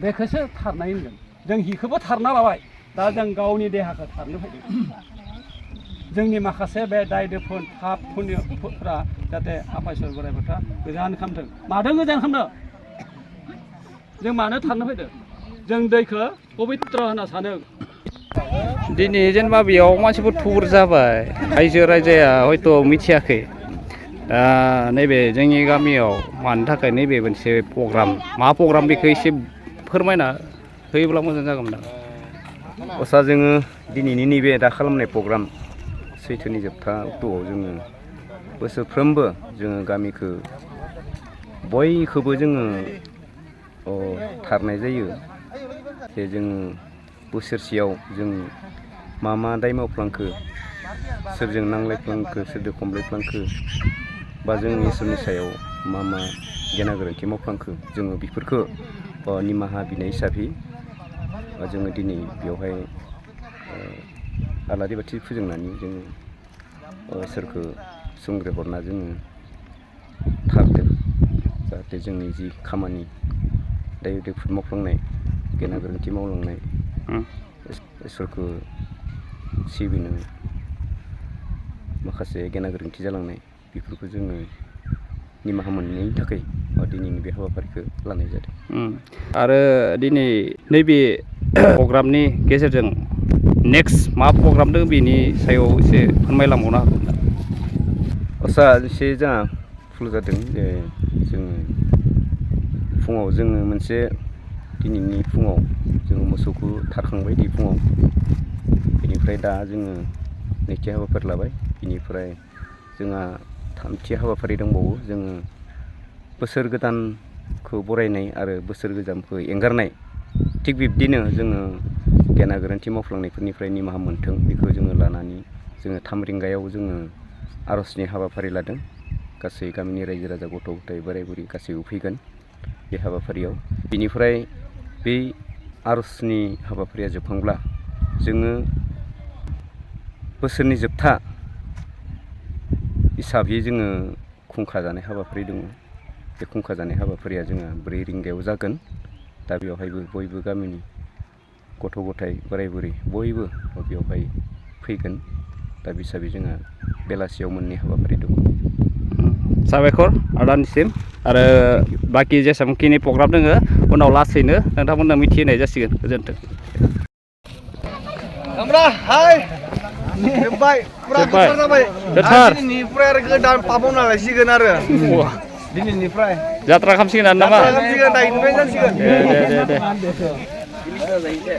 बेखौसो थारनाय होनगोन जों हिखौबो थारना लाबाय दा जों गावनि देहाखौ थारनो फैदों जोंनि माखासे बे दाय दोफोन पाप पुण्यफोरा जाहाथे आफा इसोर बोराइ बाथौआ गोजान खालामथों मादों गोजान खालामदों जों मानो थारनो फैदों जों दैखौ पबित्र होनना सानो दिनै जेनेबा बेयाव मानसिफोर थुबुर जाबाय रायजो राजाया हयथ' मिथियाखै दा नैबे जोंनि गामियाव मानो थाखाय नैबे मोनसे प्रग्राम मा प्रग्राम बेखौ एसे फोरमायना होयोब्ला मोजां जागौमोन ना असा जोङो दिनैनि नैबे दा खालामनाय प्रग्राम सैथोनि जोबथा अक्ट'आव जोङो बोसोरफ्रोमबो जोङो गामिखौ बयखौबो जोङो थारनाय जायो जे जोङो बोसोरसेयाव जों मा दाय मावफ्लांखो सोरजों नांलायफ्लांखो सोरजों खमलायफ्लांखो बा जोंनि इसोरनि सायाव मा गेना गोरोन्थि मावफ्लांखो जोङो बेफोरखौ निमाहा बिनाय हिसाबै जोङो दिनै बेवहाय आलारि बाथि फोजोंनानै जोङो इसोरखौ सुंग्रिहरना जोङो थारदों जाहाथे जोंनि जि खामानि दाय दोफोन मावफ्लांनाय गेना गोरोन्थि मावलांनाय इसोरखौ सिबिनो माखासे गेना गोरोन्थि जालांनाय बेफोरखौ जोङो निमाहा मोननायनि थाखाय दिनैनि बे हाबाफारिखौ लानाय जादों आरो दिनै नैबे प्रग्रामनि गेजेरजों नेक्स्ट मा प्रग्राम दं बेनि सायाव एसे फोरमायलांबावनो हागोन ना आसा एसे जोंहा फुल जादों जे जोङो फुङाव जोङो मोनसे दिनैनि फुङाव जोङो मोसौखौ थारखांबाय दि फुङाव बेनिफ्राय दा जोङो नैथि हाबाफारि लाबाय बेनिफ्राय जोंहा थामथि हाबाफारि दंबावो जोङो बोसोर गोदानखौ बरायनाय आरो बोसोर गोजामखौ एंगारनाय थिग बिब्दिनो जोङो गेना गोरोन्थि मावफ्लांनायफोरनिफ्राय निमाहा मोनथों बेखौ जोङो लानानै जोङो 3 रिंगायाव जोङो आर'जनि हाबाफारि लादों गासै गामिनि रायजो राजा गथ' गथाय बोराय बुरै गासैबो फैगोन बे हाबाफारियाव बिनिफ्राय बे आर'जनि हाबाफारिया जोबखांब्ला जोङो बोसोरनि जोबथा हिसाबै जोङो खुंखा जानाय हाबाफारि दङ बे खुंखा जानाय हाबाफारिया जोंहा 4 रिंगायाव जागोन दा बेवहायबो बयबो गामिनि गथ' गथाय बोराय बुरै बयबो बेवहाय फैगोन दा बे हिसाबै जोंहा बेलासियाव मोननै हाबाफारि दं साबायखर आदानिसिम आरो बाखि जेसेबांखिनि प्रग्राम दङ उनाव लासैनो नोंथांमोननो मिथिहोनाय जासिगोन गोजोन्थों जोब्बाय फुरा गोथार जाबाय दिनैनिफ्राय आरो गोदान पाबावना लायसिगोन आरो दिनैनिफ्राय जात्रा खालामसिगोन आरो नामा दाइनिफ्राय जासिगोन दे